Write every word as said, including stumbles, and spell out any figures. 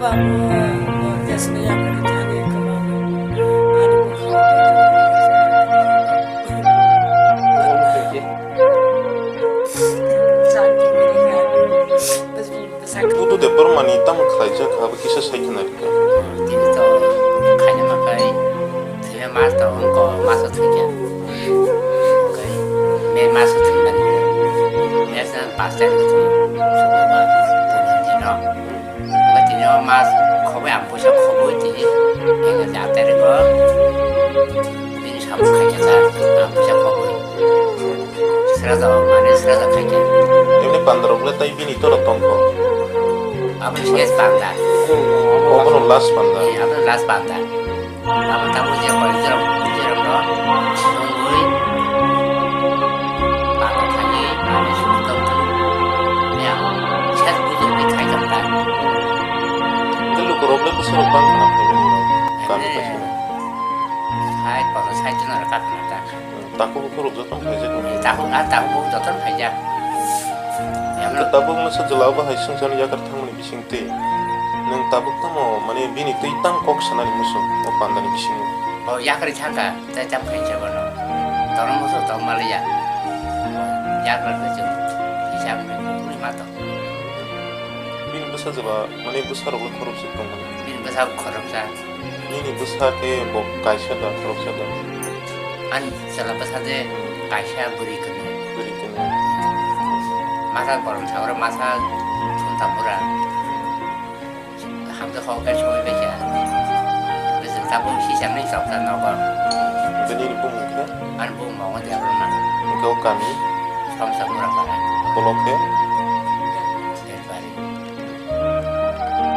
Amo, o, jesni yakni thani kwmano. Ani bwkhao Budu Debbarmani tamo khlaijak, abo kisa sai khna rikha. Tini to khaina makai, thwiya mas to wngko maso thwikha. Okai, May maso thwimani. May sa pas tarik thwi, Sukrobar, Purnima dino. Okai tini o mas khoboi ang puisa khoboi tini, eng ja tarik o. Bini samung khaikha ta, ang puisa khoboi. Sraja, mane sraja khaikha. Emni pandarok le tai bini toro tongkho. Abo se panda. Obono last panda. Eh, abo last panda. Abo tamo je koi jero, jero no, songwi, panda thani, mane sumutong tu. Ya, ses bujur ni khaikha ta. Tei lukurok le bwsarok bang khna phaimani rok. Kami kaisa. Sai, kono sai tino rwkha khna ta. Takhuk bukhuk rok jotono khaijak. Takhuk, ah, takhuk bukhuk jotono khaijak. Hwnkhe tabuk no se jwla bo hai swngcharni yakar thangmani bising twi. Nwng tabuk tamo, mane, bini twi tam kok sanani muchung o pandani bisingo? O yakar thangkha, tei tam khaijak bono. Tono muchung tong maliya. Yakar khe chwng hisab ni bukhuk ni ma tong. Bini bwsa jwla, mane, bwsarok le khoroksa tongmani? Bini bwsa khoroksa. Nini bwsa khe bo kaisa da, khoroksa da? Ani chwla bwsa de kaisa bwrwi kwnwi. Bwrwi kwnwi. Masa borom sa oro masa thumta bura. Hamjak kok khe soi bai kha. Bwswk tabuk sisa nai choksa nogo. Hwnkhe nini bumung khe? Ani bumung mongo de abo ma. Hwnkhe o kami? Somsa bura para. Bolok khe?